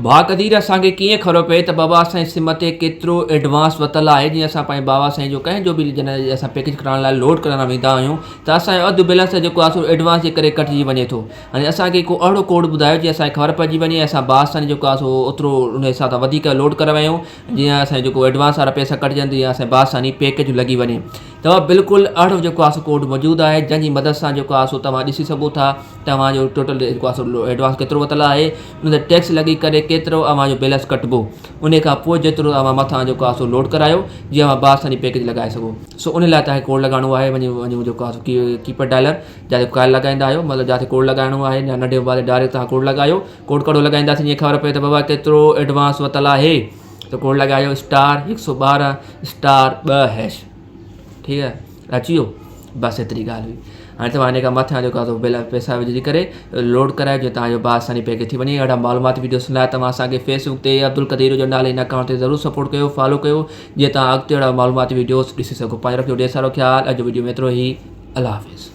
ڀاء قدير اسان کي ڪيئن خبر پئي ته بابا اسان جي سم تي ڪيترو ايڊوانس وتل آهي جيئن اسان پنهنجي بابا سائين جو ڪنهن جو به جڏهن اسان پيڪيج ڪرائڻ لاء لوڊ ڪرائڻ ويندا آهيون ته اسان جو اڌ بيلنس جيڪو آهي سو ايڊوانس جي ڪري ڪٽجي وڃي ٿو هاڻي اسان کي ڪو اهڙو ڪوڊ ٻڌايو جيئن اسان کي خبر پئجي وڃي اسان با آساني جيڪو آهي سو اوترو ان حساب سان وڌيڪ لوڊ ڪرايون جيئن اسان جو جيڪو ايڊوانس وارا پئسا ڪٽجن جيئن اسان با آساني پيڪيج لڳي وڃي ته بلڪل اهڙو جيڪو آهي سو ڪوڊ موجود آهي جنهن جي مدد سان جيڪو آهي سو توهان ڏسي سگهو ٿا توهان جو ٽوٽل جيڪو آهي سو ايڊوانس ڪيترو ورتل آهي ان تي ٽيڪس لڳي ڪري ڪيترو اوهان جو بيلنس ڪٽبو ان کان پوء جيترو اوهان مٿان جيڪو آهي سو لوڊ ڪرايو جيئن اوهان با آساني پيڪيج لڳائي سگهو سو ان لاء توهان کي ڪوڊ لڳائڻو آهي وڃي وڃي جيڪو آهي سو ڪي پيڊ ڊائلر جاتي ڪال لڳائيندا آهيو مطلب جاتي ڪوڊ لڳائڻو آهي يا ننڍي موبائل تي ڊائريڪٽ توهان ڪوڊ لڳايو ڪوڊ ڪهڙو لڳائينداسين جيئن خبر پئي ته بابا ڪيترو ايڊوانس ورتل آهي ته ڪوڊ لڳايو اسٽار هڪ سو ٻارهن اسٽار ٻه هيش ٺيڪ آهي اچي ويو بس ايتري ڳالهه هئي هاڻي توهان هن کان مٿان جيڪو آهي بل پئسا وجهي ڪري لوڊ ڪرايو جيئن توهان جو با آساني پيڪيج ٿي وڃي اهڙا معلوماتي وڊيوز لاء توهان اسان کي فيسبڪ تي عبدالقدير جو نالي هن اڪائونٽ تي ضرور سپورٽ ڪيو فالو ڪيو جيئن توهان اڳتي اهڙا معلوماتي وڊيوز ڏسي سگهو پنهنجو رکجو ڊير سارو خيال اڄ وڊيو ۾ ايترو ئي الله حافظ.